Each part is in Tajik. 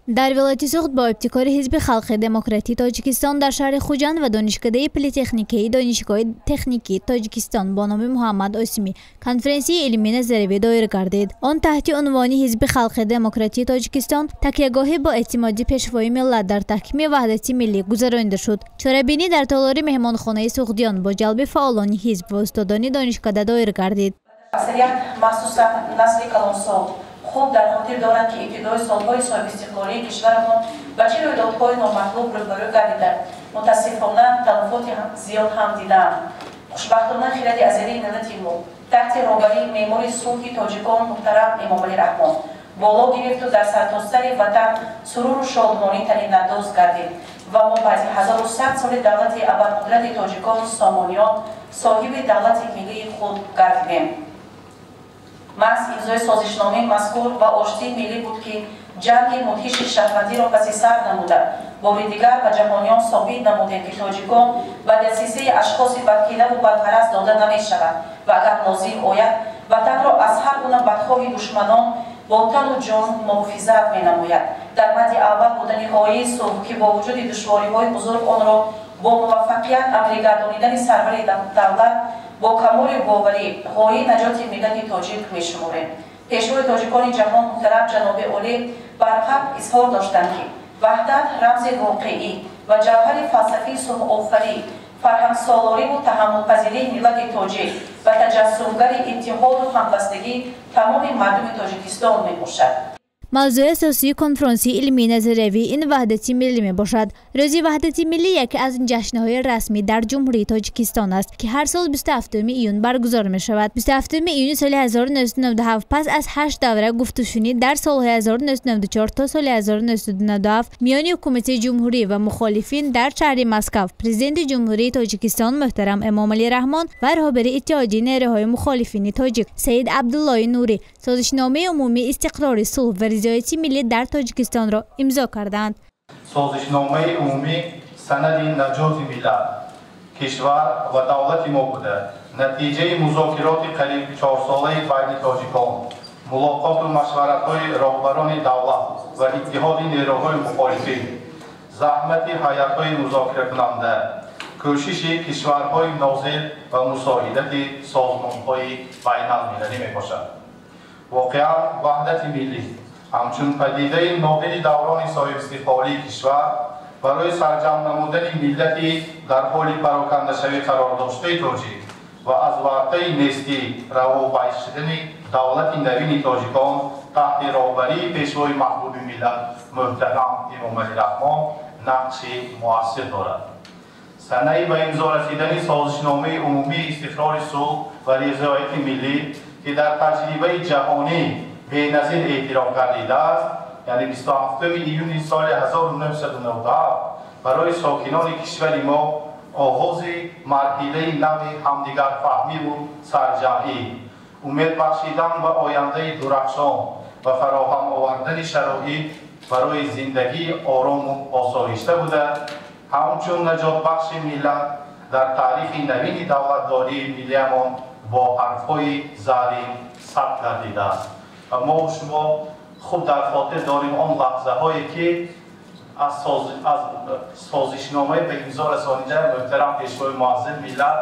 Дар вилояти Суғд бо ибтикори Ҳизби халқи демократии Тоҷикистон дар шаҳри Хуҷанд ва Донишкадаи политехникаи Донишгоҳи техникии Тоҷикистон бо номи Муҳаммад Осимӣ конференсияи илмии назариявӣ доир гардид. Он таҳти унвони «Ҳизби халқи демократии Тоҷикистон такягоҳи бо эътимоди Пешвои миллат дар таҳкими ваҳдати миллӣ» гузаронида шуд. Чорабинӣ дар толори меҳмонхонаи Суғдиён бо ҷалби фаъолони ҳизб ва устодони донишкада доир гардид. Аксарият, махсусан насли калонсол, хуб дар хотир доранд, ки ибтидои солҳои соҳибистиқлолии кишварамон ба чӣ рӯйдодҳои номатлуб рӯбарӯ гардида, мутаассифона, талафоти зиёд ҳам дидаанд. Хушбахтона, хиради азалии миллати мо таҳти роҳбарии меъмори сулҳи тоҷикон муҳтарам Эмомалӣ Раҳмон боло гирифту дар сартосари ватан суруру шодмонӣ танинандоз гардид ва мо баъди 1100 соли давлати абарқудрати тоҷикон, Сомониён, соҳиби давлати миллии худ гардидем. Маҳз имзои созишномаи мазкур ва оштии миллӣ буд, ки ҷанги мудҳиши шаҳрвандиро паси сар намуда, бори дигар ба ҷаҳониён собит намудем, ки тоҷикон ба дасисаи ашхоси бадкинаву бадғараз дода намешаванд ва агар лозим ояд, ватанро аз ҳар гуна бадхоҳи душманон бо тану ҷон муҳофизат менамояд. Дар мадди аввал будани ғояи сулҳ, ки бо вуҷуди душвориҳои бузург онро бо муваффақият амалигардонидани сарвари давлат бо камоли боварӣ ғояи наҷоти миллати тоҷик мешуморем. Пешвои тоҷикони ҷаҳон муҳтарам ҷаноби олӣ барҳақ изҳор доштанд, ки ваҳдат рамзи воқеӣ ва ҷавҳари фалсафии сулҳофарӣ, фарҳангсолориву таҳаммулпазирии миллати тоҷик ва таҷассумгари иттиҳоду ҳамбастагии тамоми мардуми Тоҷикистон мебошад. Мавзӯи асосии конфронсии илмии назариявӣ ин ваҳдати миллӣ мебошад. Рӯзи ваҳдати миллӣ яке аз ҷашнҳои расмӣ дар Ҷумҳурии Тоҷикистон аст, ки ҳар сол 27 июн баргузор мешавад. 27 июни соли 1997, пас аз ҳашт давра гуфтушунид дар солҳои 1994 то соли 1997 миёни ҳукумати ҷумҳурӣ ва мухолифин дар шаҳри Москав, Президенти Ҷумҳурии Тоҷикистон муҳтарам Эмомалӣ Раҳмон ва роҳбари Иттиҳоди нерӯҳои мухолифини тоҷик Саид Абдуллои Нурӣ Созишномаи умумии истиқрори сулҳ ва ризояти миллӣ дар Тоҷикистонро имзо карданд. Созишномаи умумӣ санади наҷоти миллат, кишвар ва давлати мо буда, натиҷаи музокироти қариб чорсолаи байни тоҷикон, мулоқоту машваратҳои роҳбарони давлат ва иттиҳоди нерӯҳои мухолифин, заҳмати ҳайатҳои музокиракунанда, кӯшиши кишварҳои нозир ва мусоидати созмонҳои байналмилалӣ мебошад. Воқеан, ваҳдати миллӣ ҳамчун падидаи нодири даврони соҳибистиқлолии кишвар барои сарҷамъ намудани миллати дар ҳоли парокандашавӣ қарор доштаи тоҷик ва аз вартаи нестӣ раво шудани давлати навини тоҷикон таҳти роҳбарии Пешвои маҳбуби миллат муҳтарам Эмомалӣ Раҳмон нақши муассир дорад. Санаи ба имзо расидани Созишномаи умумии истиқрори сулҳ ва ризояти миллӣ, ки дар таҷрибаи ҷаҳонӣ беназир эътироф гардидааст, яъне 27 июни соли 1997, барои сокинони кишвари мо оғози марҳилаи нави ҳамдигарфаҳмиву сарҷамъӣ, умед бахшидан ба ояндаи дурахшон ва фароҳам овардани шароит барои зиндагии орому осоишта буда, ҳамчун наҷотбахши миллат дар таърихи навини давлатдории миллиямон бо ҳарфҳои зарин сабт гардидааст. Ва мо шумо хуб дар хотир дорем он лаҳзаҳое, ки аз созишномаи ба имзо расонида муҳтарам Пешвои муаззами миллат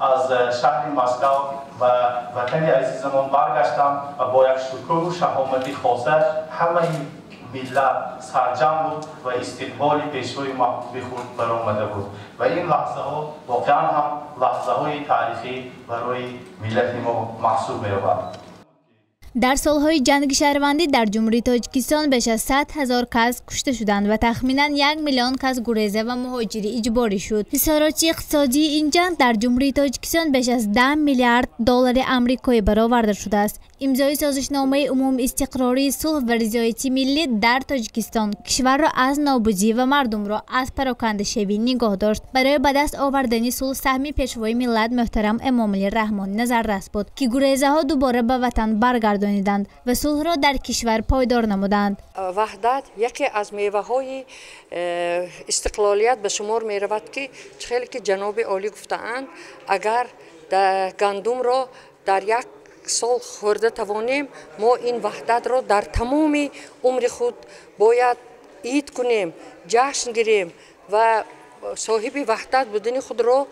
аз шаҳри Москав ба ватани азизамон баргаштанд ва бо як шукӯҳу шаҳомати хоса ҳамаи миллат сарҷамъ буд ва истиқболи Пешвои маҳбуби худ баромада буд. Ва ин лаҳзаҳо воқеан ҳам лаҳзаҳои таърихӣ барои миллати мо маҳсуб меёбад. Дар солҳои ҷанги шаҳрвандӣ дар Ҷумҳурии Тоҷикистон беш аз 100 000 кас кушта шуданд ва тахминан 1 миллион кас гуреза ва муҳоҷири иҷборӣ шуд. Хисороти иқтисодии ин ҷанг дар Ҷумҳурии Тоҷикистон беш аз 10 миллиард доллари амрикоӣ бароварда шудааст. Имзои Созишномаи умумии истиқрории сулҳ ва ризояти миллӣ дар Тоҷикистон кишварро аз нобудӣ ва мардумро аз парокандашавӣ нигоҳ дошт. Барои ба даст овардани сулҳ саҳми Пешвои миллат муҳтарам Эмомалӣ Раҳмон назаррас буд, ки гурезаҳо дубора ба ватан баргардониданд ва сулҳро дар кишвар пойдор намуданд. Ваҳдат яке аз меваҳои истиқлолият ба шумор меравад, ки чӣ хеле ки ҷаноби олӣ гуфтаанд, агар гандумро дар як сол хӯрда тавонем, мо ин ваҳдатро дар тамоми умри худ бояд. Ид кунем, ҷашн гирем ва соҳиби ваҳдат будани худро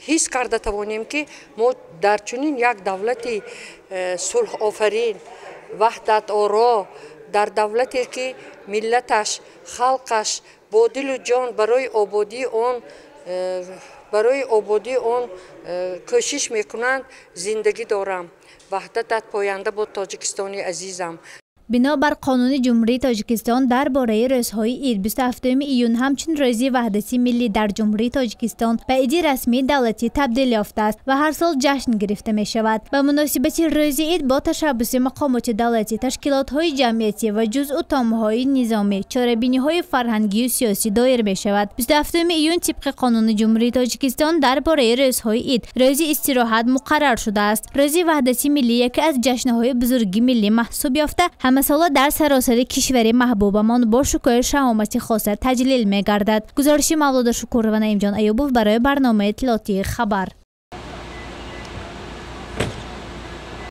ҳис карда тавонем, ки мо дар чунин як давлати сулҳофарин, ваҳдаторо, дар давлате ки миллаташ, халқаш бо дилу ҷон барои ободии он кӯшиш мекунанд, зиндагӣ дорам. Ваҳдатат поянда бод, Тоҷикистони азизам! Бино бар Қонуни Ҷумҳурии Тоҷикистон дар бораи рӯзҳои ид, 27 июн ҳамчун Рӯзи ваҳдати миллӣ дар Ҷумҳурии Тоҷикистон ба иди расмии давлатӣ табдил ёфтааст ва ҳар сол ҷашн гирифта мешавад. Ба муносибати рӯзи ид бо ташаббуси мақомоти давлатӣ, ташкилотҳои ҷамъиятӣ ва ҷузъу томҳои низомӣ чорабиниҳои фарҳангию сиёсӣ доир мешавад. 27 июн тибқи Қонуни Ҷумҳурии Тоҷикистон дар бораи рӯзҳои ид рӯзи истироҳат муқаррар шудааст. Рӯзи ваҳдати миллӣ яке аз ҷашнҳои бузурги миллӣ маҳсуб ёфта, ҳамасола дар саросари кишвари маҳбубамон бо шукӯҳу шаҳомати хоса таҷлил мегардад. Гузориши Мавлуда Шукурова, Наимҷон Аюбов барои барномаи иттилоотии «Хабар».